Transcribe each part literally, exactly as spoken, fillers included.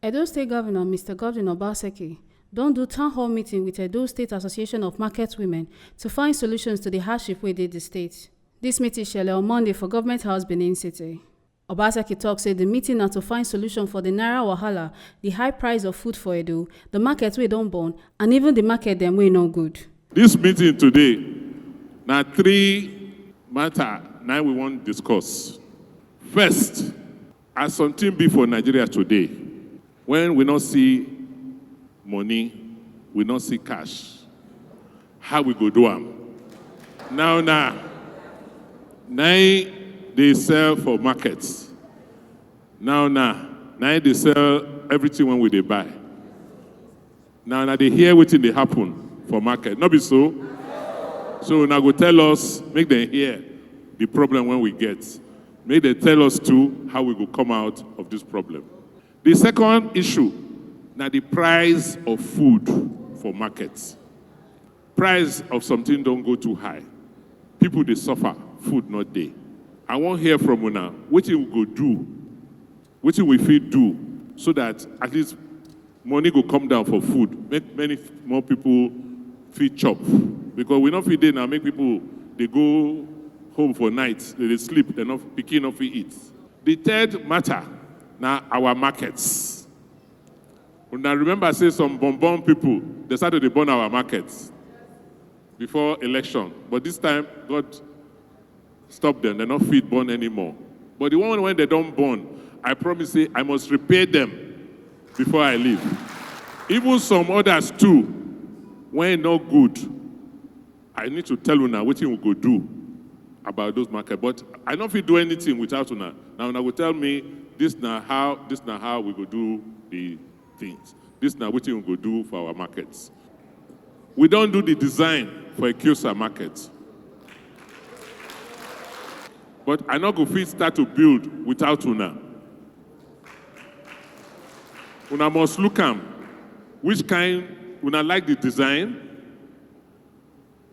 Edo State Governor Mister Godwin Obaseki don do town hall meeting with Edo State Association of Market Women to find solutions to the hardship wey dey the state. This meeting shele on Monday for Government House, Benin City. Obaseki talk say the meeting na to find solution for the naira wahala, the high price of food for Edo, the market wey don burn, and even the market dem wey no good. This meeting today, na three matter na we wan discuss. First, as something be for Nigeria today, when we no see money, we no see cash, how we go do am? Now na, na im dey sell for market. Now na, na im dey sell everything wey we dey buy. Now na dey hear wetin dey happen for market. No be so? So una go tell us, make dem hear the problem wey we get. Make dem tell us too how we go come out of this problem. The second issue na the price of food for market. Price of something don go too high. People dey suffer, food no dey. I wan hear from una, wetin we go do, wetin we fit do so that at least money go come down for food, make many more people fit chop. Because we no fit dey now, make people dey go home for night, dem dey sleep, dem no, pikin no fit eat. The third matter na our markets. Una remember say some burn burn people, dem start to dey burn our markets before election, but this time God stop dem, dem no fit burn anymore. But the one wey dem don burn, I promise say I must repair dem before I leave. Even some others too, wey no good, I need to tell una wetin we go do about those market. But I no fit do anything without una. Now una go tell me, this na how, this na how we go do the things. This na wetin we go do for our markets. We don do the design for Ekiosa market. But I no go fit start to build without una. Una must look am. Which kind, una like the design?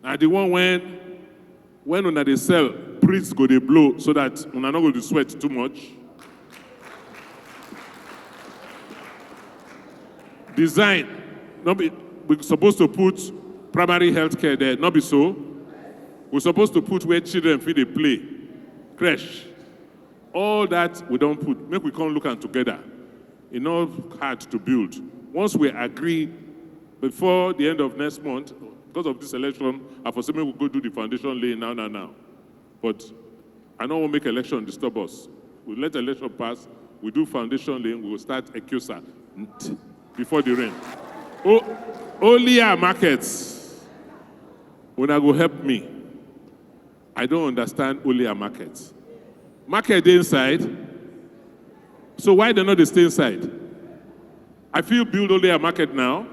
Na the one when, when una dey sell, breeze go dey blow so that una no go dey sweat too much. Design, no be, we suppose to put primary health care there, no be so? We suppose to put where children fit dey play, creche. All that we don put, make we come look am together. E no hard to build. Once we agree before the end of next month, because of this election, I foresee make we go do the foundation laying now, now, now. But I no wan make election disturb us. We let election pass, we do foundation laying, we go start Ekiosa before the rain. O-, Olia market, una go help me. I don't understand Olia market. Market dey inside, so why dem no dey stay inside? I fit build Olia market now.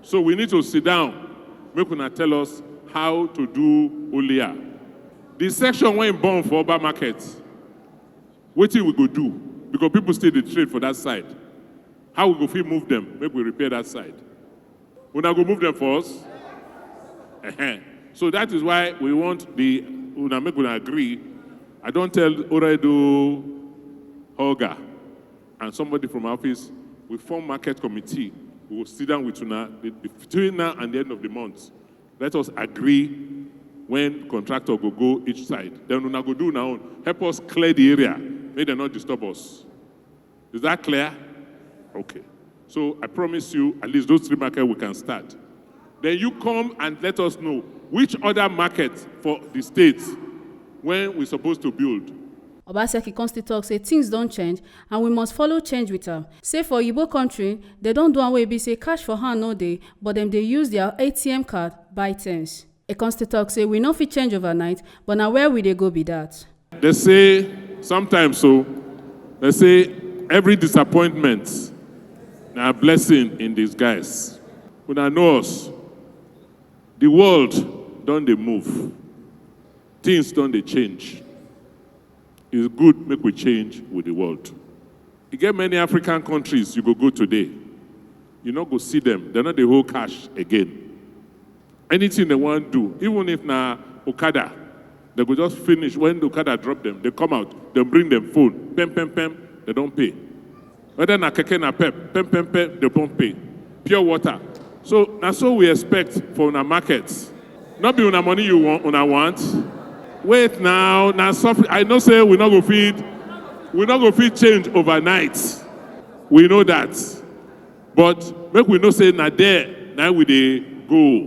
So we need to sit down, make una tell us how to do Olia. The section wey burn for Oba market, wetin we go do? Because people still dey trade for that side. How we go fit move dem, make we repair that side? Una go move dem for us? Ehen. So that is why we want the, una make una agree. I don tell Oredo Holger and somebody from my office, we form market committee. We go sit down with una the, the, between now and the end of the month. Let us agree when contractor go go each side. Then una go do una own. Help us clear the area, make dem no disturb us. Is that clear? Okay. So I promise you, at least those three markets we can start. Then you come and let us know which other market for the state when we supposed to build. Obaseki come still talk say things don change and we must follow change with am. Say for Oyibo country, dem don do am wey be say cash for hand no dey, but dem dey use their A T M card buy things. E come still talk say we no fit change overnight, but na where we dey go be that. They say sometimes so, they say every disappointment na blessing in disguise. Una know us. The world don dey move. Things don dey change. It's good make we change with the world. E get many African countries you go go today, you no go see them. Dem no dey hold cash again. Anything dem wan do, even if na okada, dem go just finish. When the okada drop dem, dem come out, dem bring dem phone, pem, pem, pem, They don't pay. Whether na keke na pep, pem pem pem, they don't pay. Pure water. So na so we expect for una market. Not be una money you want, una want. Wait now, now suffer. I know say we not go feed, we not go feed change overnight. We know that. But make we know say na there, now we dey go.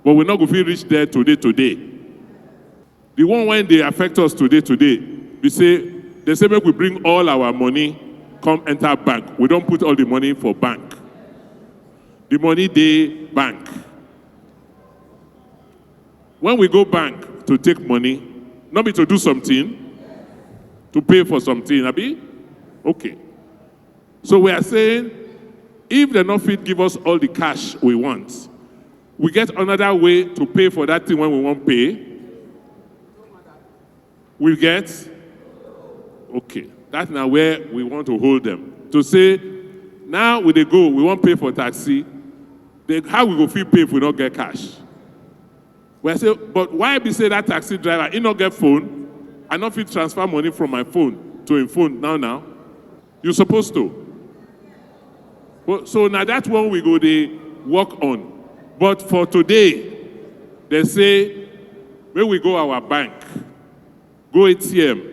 But we not go fit reach there today, today. The one when they affect us today, today, we say, they say make we bring all our money, come enter bank. We don't put all the money for bank. The money dey bank. When we go bank to take money, not be to do something, to pay for something, abi? Okay. So we are saying, if they not fit give us all the cash we want, we get another way to pay for that thing when we won't pay. We get? Okay. That's now where we want to hold them. To say, now we dey go, we won't pay for taxi. They, how we go fit pay if we not get cash? We say, but why be say that taxi driver, he not get phone? I not fit transfer money from my phone to him phone now, now. You supposed to. But, so now that one we go dey work on. But for today, they say, when we go our bank, go A T M,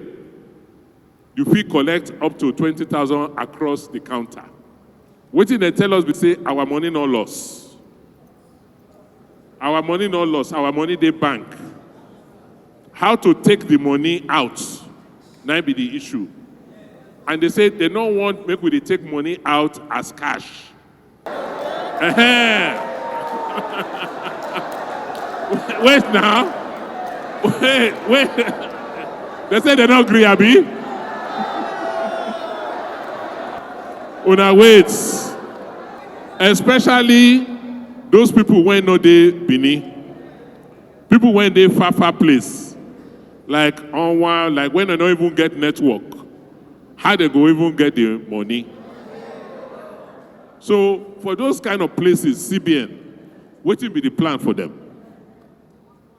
you fit collect up to twenty thousand across the counter. Wetin they tell us be say our money no loss. Our money no loss, our money dey bank. How to take the money out, na be the issue. And they say they no want make we dey take money out as cash. Ehen. Wait now. Wait, wait. They say they no gree, abi? Una wait. Especially those people wey no dey Benin. People wey dey far, far place. Like Onwa, like when they no even get network. How they go even get the money? So for those kind of places, C B N, wetin be the plan for them?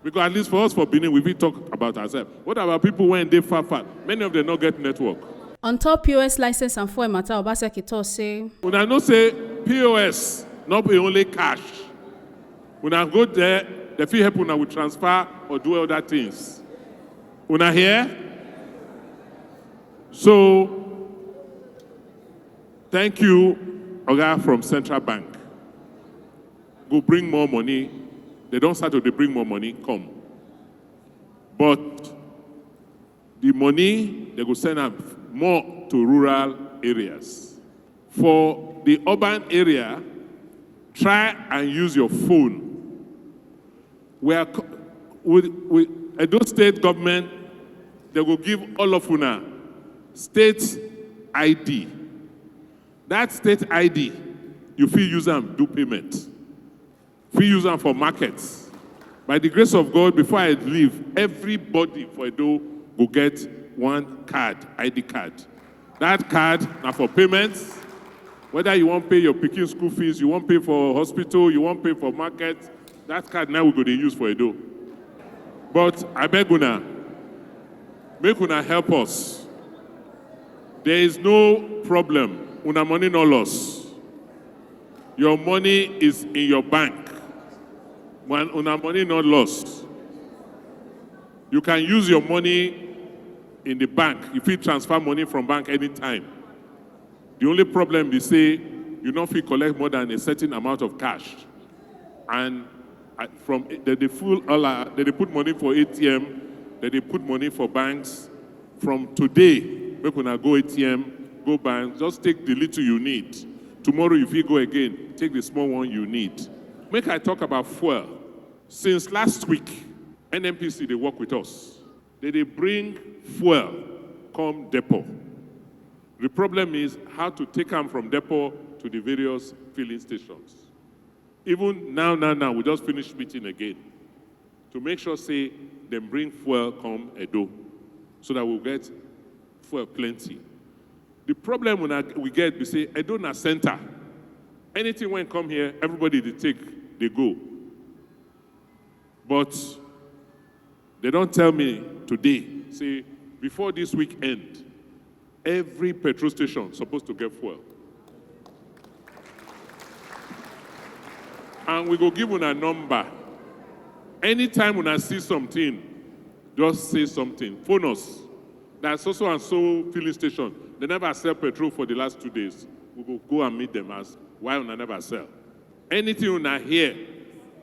Because at least for us for Benin, we fit talk about ourselves. What about people wey dey far, far? Many of them no get network. On top P O S license and fuel matter, Obaseki talk say, Una know say P O S no be only cash. Una go there, they fit help una with transfer or do other things. Una hear? So, thank you, Oga from Central Bank. Go bring more money. They don start to dey bring more money come. But the money, they go send am more to rural areas. For the urban area, try and use your phone. We are co- with, with Edo State government, they go give all of una state I D. That state I D, you fit use am do payment. Fit use am for markets. By the grace of God, before I leave, everybody for Edo go get one card, I D card. That card na for payments. Whether you wan pay your pikin school fees, you wan pay for hospital, you wan pay for market, that card now we go dey use for Edo. But I beg una, make una help us. There is no problem. Una money no loss. Your money is in your bank. When una money no loss. You can use your money in the bank. You fit transfer money from bank anytime. The only problem be say you no fit collect more than a certain amount of cash. And uh, from the, the full all uh, they dey put money for A T M, they dey put money for banks. From today, make una go A T M, go bank, just take the little you need. Tomorrow you fit go again, take the small one you need. Make I talk about fuel. Since last week, N N P C dey work with us. They dey bring fuel come depot. The problem is how to take am from depot to the various filling stations. Even now, now, now, we just finish meeting again to make sure say dem bring fuel come Edo so that we'll get fuel plenty. The problem una we get be say Edo na center. Anything wey come here, everybody dey take, dey go. But they don tell me today say before this week end, Every petrol station supposed to get fuel. And we go give una number. Anytime una see something, just say something. Phone us. That so so and so filling station, they never sell petrol for the last two days. We go go and meet them, ask why una never sell. Anything una hear,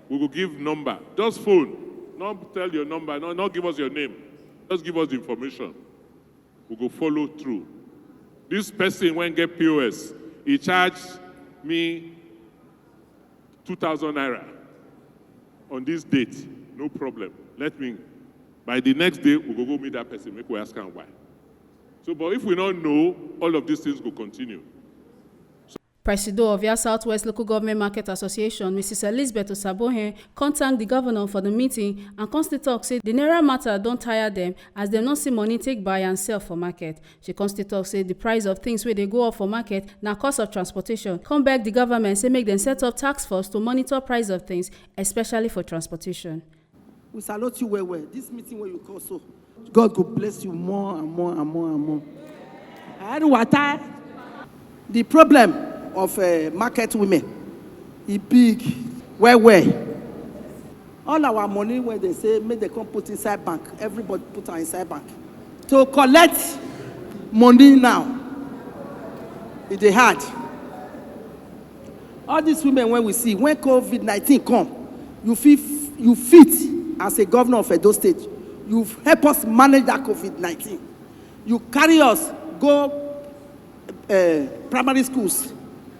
we go give number. Just phone. Not tell your number. No, not give us your name. Just give us the information. We go follow through. This person wey get P O S, he charge me two thousand naira on this date. No problem. Let me, by the next day, we go go meet that person, make we ask am why. So, but if we no know, all of these things go continue. Presido of Yah Southwest Local Government Market Association, Missus Elizabeth Osabohen, come thank the governor for the meeting and come still talk say the naira matter don tire dem as dem no see money take buy and sell for market. She come still talk say the price of things wey dey go up for market na cost of transportation. Come beg the government say make dem set up task force to monitor price of things, especially for transportation. We salute you well well. This meeting wey you call so, God go bless you more and more and more and more. Ahead water, the problem of uh, market women, e big well well. All our money wey dem say make dem come put inside bank, everybody put am inside bank. To collect money now, e dey hard. All these women wey we see, when COVID nineteen come, you fit, you fit as a governor of Edo State, you help us manage that COVID nineteen. You carry us go uh, primary schools,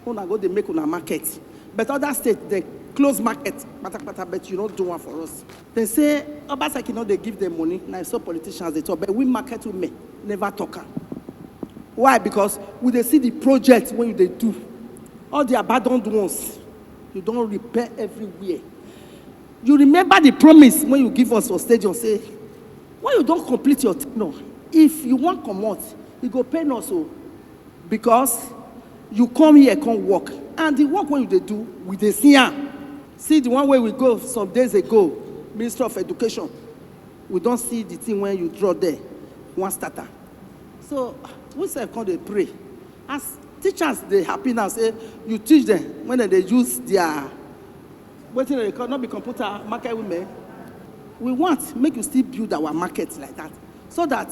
una go dey make una market. But other states, they close market, kpatakpata, but you no do one for us. They say Obaseki no dey give them money, na so politicians dey talk, but we market women never talk am. Why? Because we dey see the project wey you dey do, all the abandoned ones, you don repair everywhere. You remember the promise wey you give us for stadium, say when you don complete your tenure, if you wan comot, e go pain us o, because you come here come work, and the work wey you dey do, we dey see am. See the one wey we go some days ago, Ministry of Education, we don see the thing wey you draw there, wan start am. So we sef come dey pray as teachers dey happy now say you teach dem when dem dey use their wetin dem dey call, no be computer, market women. We want make you still build our market like that, so that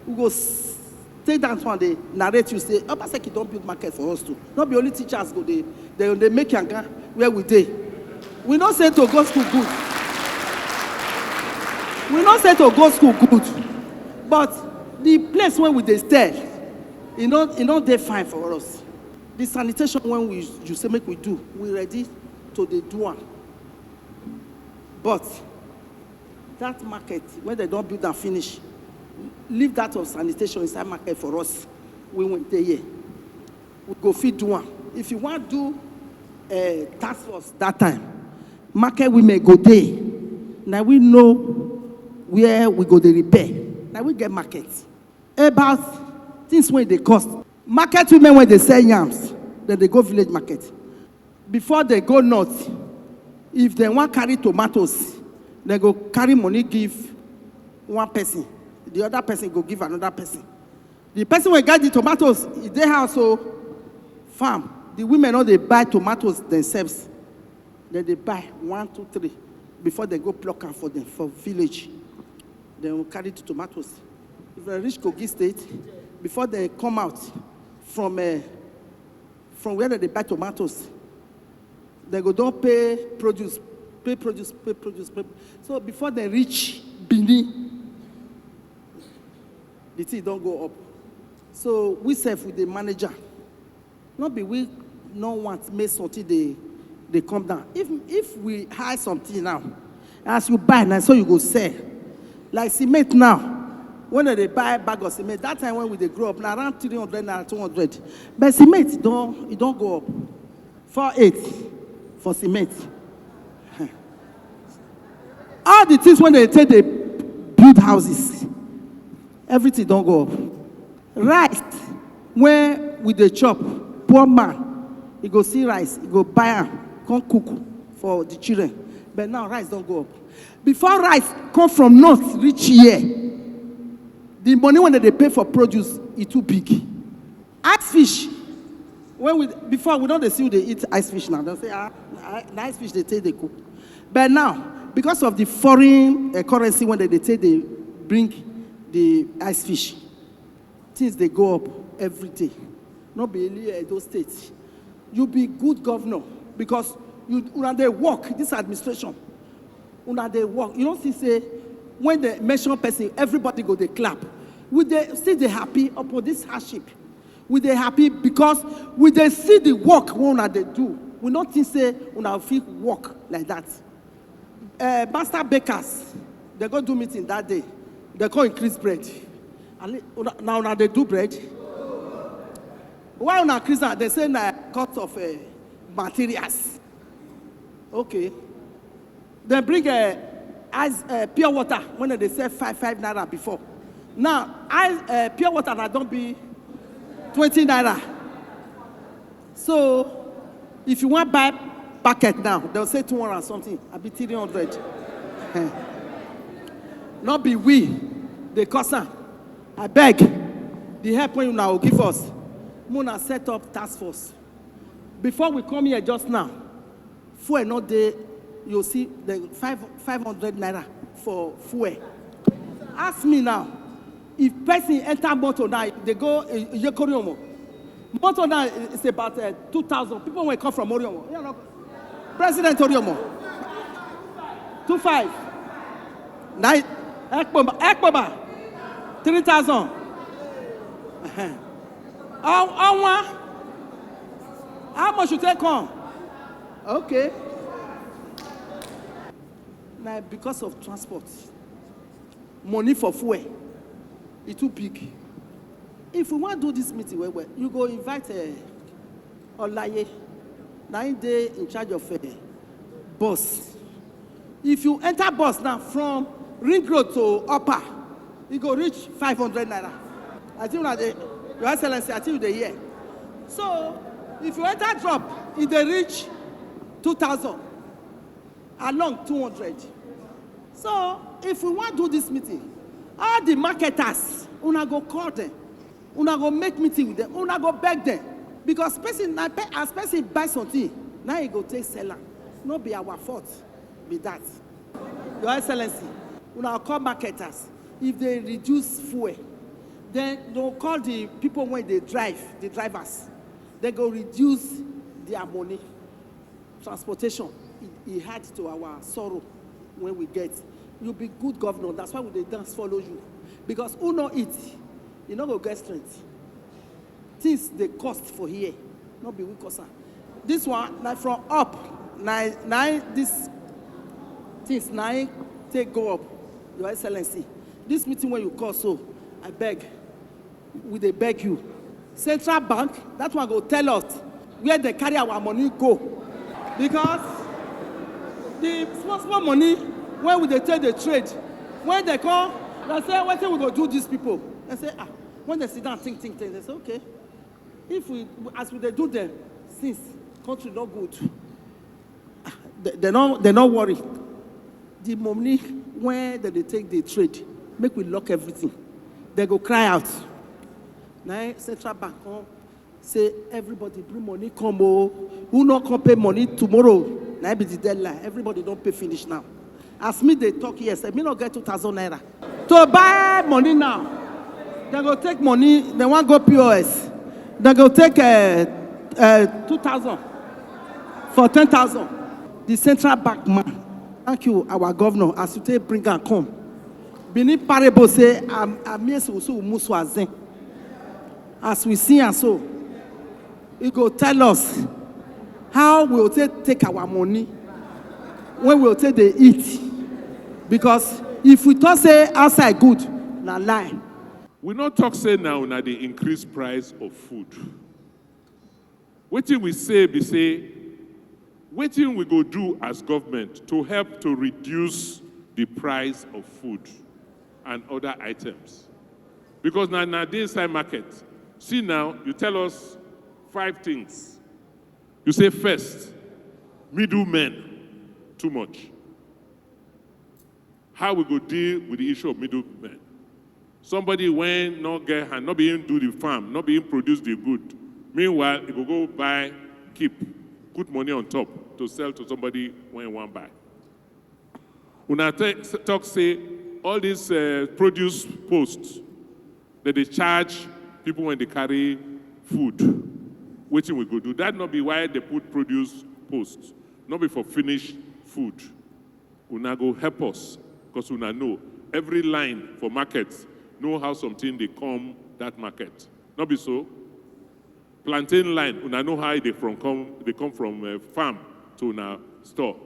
we go stay down to and dey narrate you say Obaseki don build market for us too. No be only teachers go dey, dem dey make yanga where we dey. We know say to go school good. We know say to go school good, but the place wey we dey stay, e no, e no dey fine for us. The sanitation wey we, you say make we do, we ready to dey do am. But that market, when dem don build am finish, leave that of sanitation inside market for us. We went there here. We go fit do am. If you wan do uh, task force that time, market women go dey. Na we know where we go dey repair. Na we get market. About things wey dey cost. Market women wey dey sell yams, dem dey go village market. Before dem go north, if dem wan carry tomatoes, dem go carry money give one person, the other person go give another person. The person wey get the tomatoes, e dey house o, farm. The women no dey buy tomatoes themselves. Dem dey buy one, two, three before dem go pluck am for dem for village. Dem go carry the tomatoes. If dem reach Kogi State, before dem come out from uh, from where dem dey buy tomatoes, dem go don pay produce, pay produce, pay produce, pay. So before dem reach Benin, the thing don go up. So we sef we dey manage am. No be we no want make something dey dey come down. If if we hide something now, as you buy na so you go sell. Like cement now, when dem dey buy bag of cement, that time when we dey grow up, na around three hundred naira, two hundred. But cement don, e don go up. Four eight for cement. All the things wey dem take dey build houses, everything don go up. Rice wey we dey chop, poor man, e go see rice, e go buy am, come cook for the children. But now rice don go up. Before rice come from north reach here, the money wey dem dey pay for produce, e too big. Fish. When we, before, we don dey see who dey eat ice fish now. Dem say, "Ah, na, na ice fish dey take dey cook." But now, because of the foreign, eh, currency wey dem dey take dey bring the ice fish, things dey go up every day. No be only Edo State. You be good governor because you, una dey work, this administration. Una dey work. You no see say when dem mention person, everybody go dey clap. We dey still dey happy upon this hardship. We dey happy because we dey see the work wey una dey do. We no think say una fit work like that. Eh, master bakers, dem go do meeting that day. Dem come increase bread. And una, na una dey do bread? Why una increase am? Dem say na cost of, eh, materials. Okay. Dem bring, eh, ice, eh, pure water wey dem dey sell five, five naira before. Now, ice, eh, pure water na don be twenty naira. So, if you wan buy packet now, dem say two hundred and something, abi three hundred. Eh. No be we dey cause am. Abeg, the help wey una go give us, make una set up task force. Before we come here just now, fuel no dey, you see the five, five hundred naira for fuel. Ask me now, if person enter motor now, dey go, eh, Iyekoriomo. Motor now is about, eh, two thousand. People wey come from Oriomo. You know, President Oriomo. Two five. Na Ekpoba, Ekpoba. Three thousand. Ọnwa. How much you take come? Okay. Na because of transport. Money for fuel, e too big. If we wan do this meeting well well, you go invite, eh, Olaye, na him dey in charge of, eh, bus. If you enter bus now from Ring Road to Upper, e go reach five hundred naira. I think una dey, Your Excellency, I think you dey hear. So, if you enter drop, e dey reach two thousand. Along two hundred. So, if we wan do this meeting, all the marketers, una go call them, una go make meeting with them, una go beg them, because person na pe-, as person buy something, na e go take sell am. No be our fault be that. Your Excellency, una call marketers, if they reduce fuel, then dem call the people wey dey drive, the drivers, dem go reduce their money. Transportation, e, e add to our sorrow wey we get. You be good governor, that's why we dey dance follow you. Because who no eat, e no go get strength. Things dey cost for here, no be we cause am. This one na from up, na, na this things na im take go up, Your Excellency. This meeting wey you call so, abeg, we dey beg you. Central Bank, that one go tell us where dem carry our money go. Because the small, small money wey we dey take dey trade, when dem come, dem say, "Wetin we go do these people?" Dem say, "Ah," when dem sit down, think, think, think, dem say, "Okay, if we, as we dey do them, since country no good, ah, dem, dem no, dem no worry. The money wey dem dey take dey trade, make we lock everything." Dem go cry out. Na im Central Bank come say, "Everybody bring money come o. Who no come pay money tomorrow, na im be the deadline." Everybody don pay finish now. As me dey talk here, sef, me no get two thousand naira. To buy money now, dem go take money, dem wan go P O S. Dem go take, eh, eh, two thousand for ten thousand. The Central Bank man, thank you, our governor, as you take bring am come. Benin parable say, "Am-, amiesu usu umusu azen." As we see am so, e go tell us how we go take, take our money, when we go take dey eat. Because if we talk say outside good, na lie. We no talk say na una dey increase price of food. Wetin we say be say, wetin we go do as government to help to reduce the price of food and other items? Because na, na dey inside market. See now, you tell us five things. You say, first, middlemen too much. How we go deal with the issue of middlemen? Somebody wey no get hand, no be him do the farm, no be him produce the good. Meanwhile, he go go buy keep, put money on top to sell to somebody wey wan buy. Una te- talk say all these uh, produce posts, that they charge people when they carry food. Wetin we go do? That no be why they put produce posts, no be for finish food. Una go help us, because una know every line for market know how something dey come that market. No be so? Plantain line, una know how e dey from come, dey come from uh, farm to una store.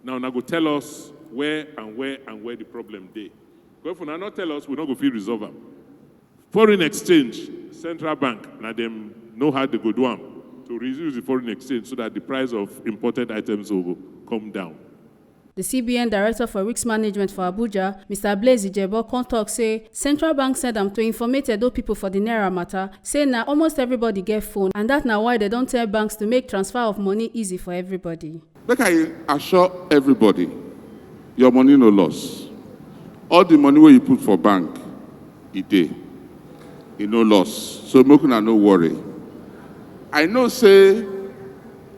Now una go tell us where and where and where the problem dey. But if una no tell us, we no go fit resolve am. Foreign exchange, central bank, na dem know how they go do am to reduce the foreign exchange so that the price of imported items will come down. The C B N Director for Risk Management for Abuja, Mister Blaise Ijebo, come talk say central bank send am to informate Edo people for the naira matter, say na almost everybody get phone, and that na why they don tell banks to make transfer of money easy for everybody. Make I assure everybody, your money no loss. All the money wey you put for bank, e dey, e no loss. So make una no worry. I know say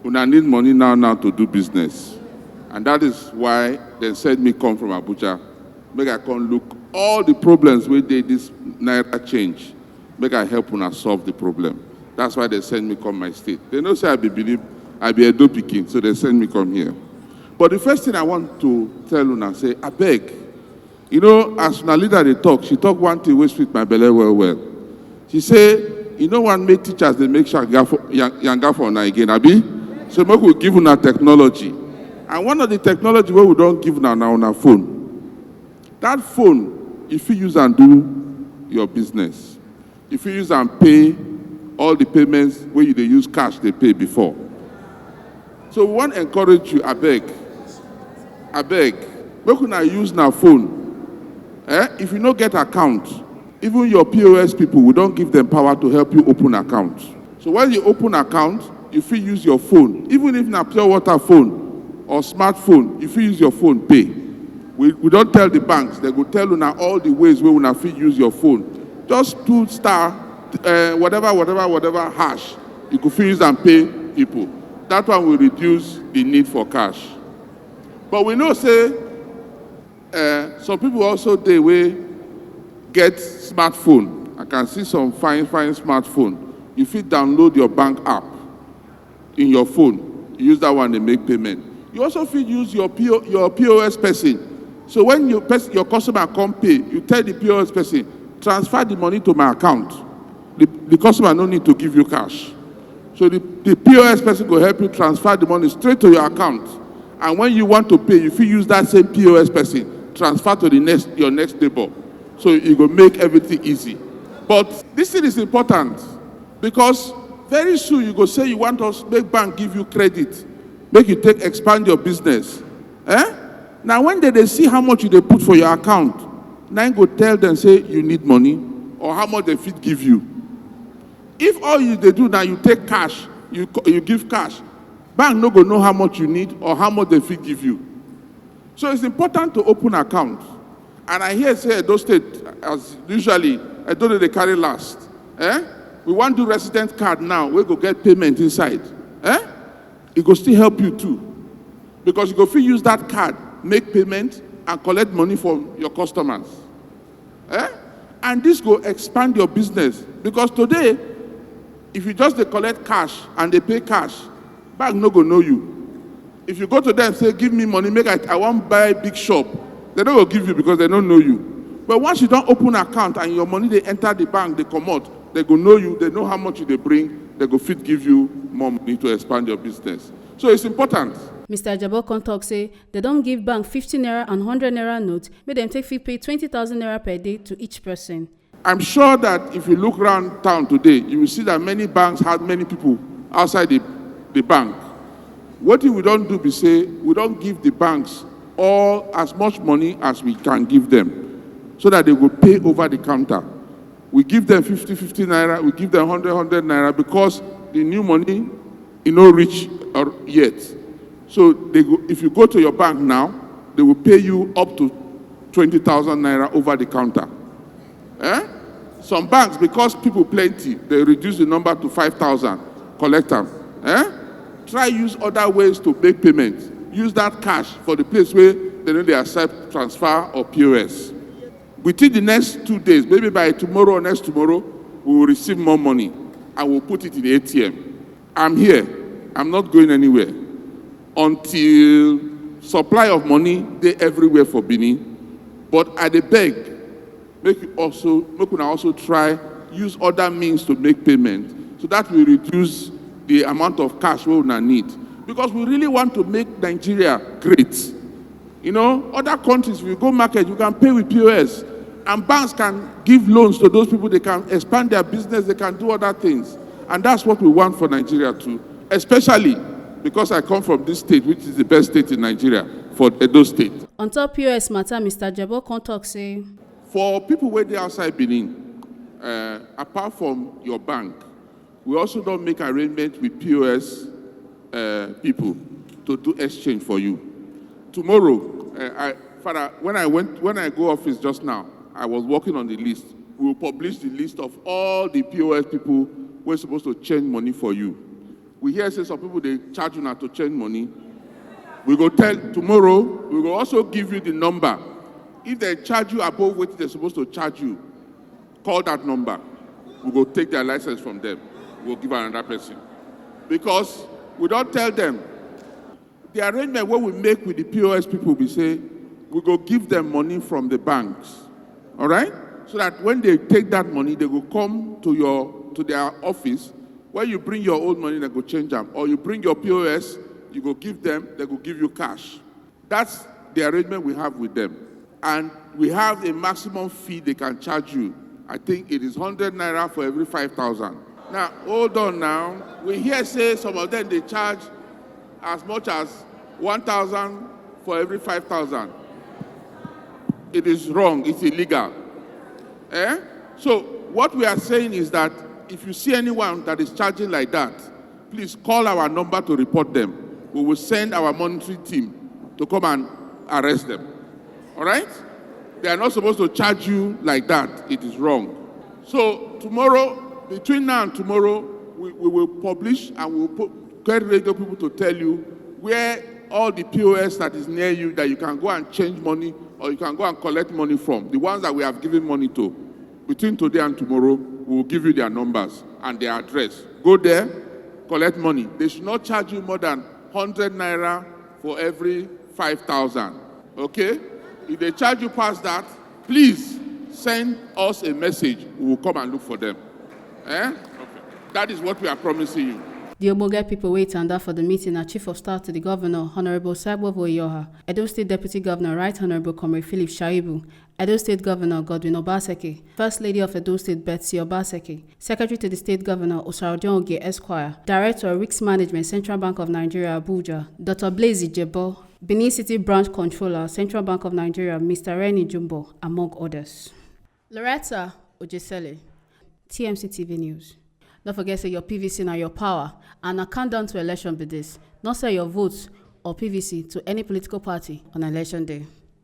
una need money now now to do business, and that is why dem send me come from Abuja, make I come look all the problems wey dey this naira change, make I help una solve the problem. That's why dem send me come my state. Dem know say I be believe I be Edo pikin, so dem send me come here. But the first thing I want to tell una say, abeg, you know, as una leader dey talk, she talk one thing wey sweet my belle well well. She say e no wan make teachers dey make yanga for una again, abi? So make we give una technology. And one of the technology wey we don give una na una phone. That phone, you fit use am do your business. You fit use am pay all the payments wey you dey use cash dey pay before. So we wan encourage you, abeg, abeg, make una use una phone. Eh? If you no get account, even your P O S people, we don give them power to help you open account. So when you open account, you fit use your phone, even if na pure water phone or smartphone, you fit use your phone pay. We, we don tell the banks, they go tell una all the ways wey una fit use your phone. Just two star, uh, whatever, whatever, whatever hash, you go fit use am pay people. That one will reduce the need for cash. But we know say uh, some people also dey wey get smartphone. I can see some fine, fine smartphone. You fit download your bank app in your phone. You use that one to make payment. You also fit use your P O, your P O S person. So when your person, your customer come pay, you tell the P O S person, transfer the money to my account. The, the customer no need to give you cash. So the, the P O S person go help you transfer the money straight to your account. And when you want to pay, you fit use that same P O S person, transfer to the next your next neighbor. So e go make everything easy. But this thing is important because very soon you go say you want us make bank give you credit, make you take expand your business. Eh? Now when they, they see how much you dey put for your account, na im go tell them say you need money or how much they fit give you. If all you dey do na you take cash, you co- you give cash, bank no go know how much you need or how much they fit give you. So it's important to open account. And I hear say Edo State, as usually, Edo dey carry last. Eh? We wan do resident card now, we go get payment inside. Eh? It go still help you too. Because you go fit use that card, make payment, and collect money from your customers. Eh? And this go expand your business. Because today, if you just dey collect cash and dey pay cash, bank no go know you. If you go to them say, give me money, make I, I wan buy big shop, they no go give you because they no know you. But once you don open account and your money dey enter the bank, dey comot, they go know you, they know how much you dey bring, they go fit give you more money to expand your business. So it's important. Mister Ajabo come talk say they don give bank fifty naira and hundred naira note, make dem take fit pay twenty thousand naira per day to each person. I'm sure that if you look around town today, you will see that many banks have many people outside the, the bank. What we don't do be say, we don't give the banks all as much money as we can give them so that they will pay over the counter. We give them fifty, fifty naira, we give them hundred, hundred naira because the new money e no reach or yet. So they go, if you go to your bank now, they will pay you up to twenty thousand naira over the counter. Eh? Some banks, because people plenty, they reduce the number to five thousand, collect them. Eh? Try use other ways to make payments. Use that cash for the place where they know they accept transfer or P O S. Within the next two days, maybe by tomorrow or next tomorrow, we will receive more money and we'll put it in A T M. I'm here. I'm not going anywhere until supply of money dey everywhere for Benin. But I dey beg, make you also make una also try use other means to make payment, so that we reduce the amount of cash we una need, because we really want to make Nigeria great. You know, other countries, we go market, you can pay with P O S, and banks can give loans to those people. They can expand their business, they can do other things, and that's what we want for Nigeria too. Especially because I come from this state, which is the best state in Nigeria, for Edo State. On top P O S matter, Mister Jebo come talk say, For people wey dey outside Benin, uh, apart from your bank, we also don make arrangement with P O S uh, people to do exchange for you. Tomorrow, uh, I, Father, when I went, when I go office just now, I was working on the list. We will publish the list of all the P O S people wey suppose to change money for you. We hear say some people dey charge una to change money. We go tell tomorrow. We go also give you the number. If they charge you above wetin they suppose to charge you, call that number. We go take their license from them. We go give another person, because we don tell them the arrangement wey we make with the P O S people be say we go give them money from the banks, all right? So that when they take that money, they go come to your to their office. When you bring your own money, they go change them, or you bring your P O S, you go give them, they go give you cash. That's the arrangement we have with them. And we have a maximum fee they can charge you. I think it is hundred naira for every five thousand. Now, hold on now. We hear say some of them they charge as much as one thousand for every five thousand. It is wrong. It's illegal. Eh? So what we are saying is that if you see anyone that is charging like that, please call our number to report them. We will send our monitoring team to come and arrest them. All right? They are not supposed to charge you like that. It is wrong. So tomorrow, between now and tomorrow, we, we will publish and we will put, get radio people to tell you where all the P O S that is near you that you can go and change money or you can go and collect money from. The ones that we have given money to, between today and tomorrow, we will give you their numbers and their address. Go there, collect money. They should not charge you more than hundred naira for every five thousand. Okay? If they charge you past that, please send us a message. We will come and look for them. Eh? Okay. That is what we are promising you. The ogbonge people wey tanda for the meeting na Chief of Staff to the Governor, Honorable Saibo Voyoha, Edo State Deputy Governor, Right Honorable Comrade Philip Shaibu, Edo State Governor Godwin Obaseki, First Lady of Edo State Betsy Obaseki, Secretary to the State Governor Osaro Oge Esquire, Director Risk Management, Central Bank of Nigeria, Abuja, Doctor Blaze Jebo, Benin City Branch Controller, Central Bank of Nigeria, Mister Reni Jumbo, among others. Loretta Ojesele, T M C T V News. No forget say your P V C na your power, and na countdown to election be this. No sell your votes or P V C to any political party on election day.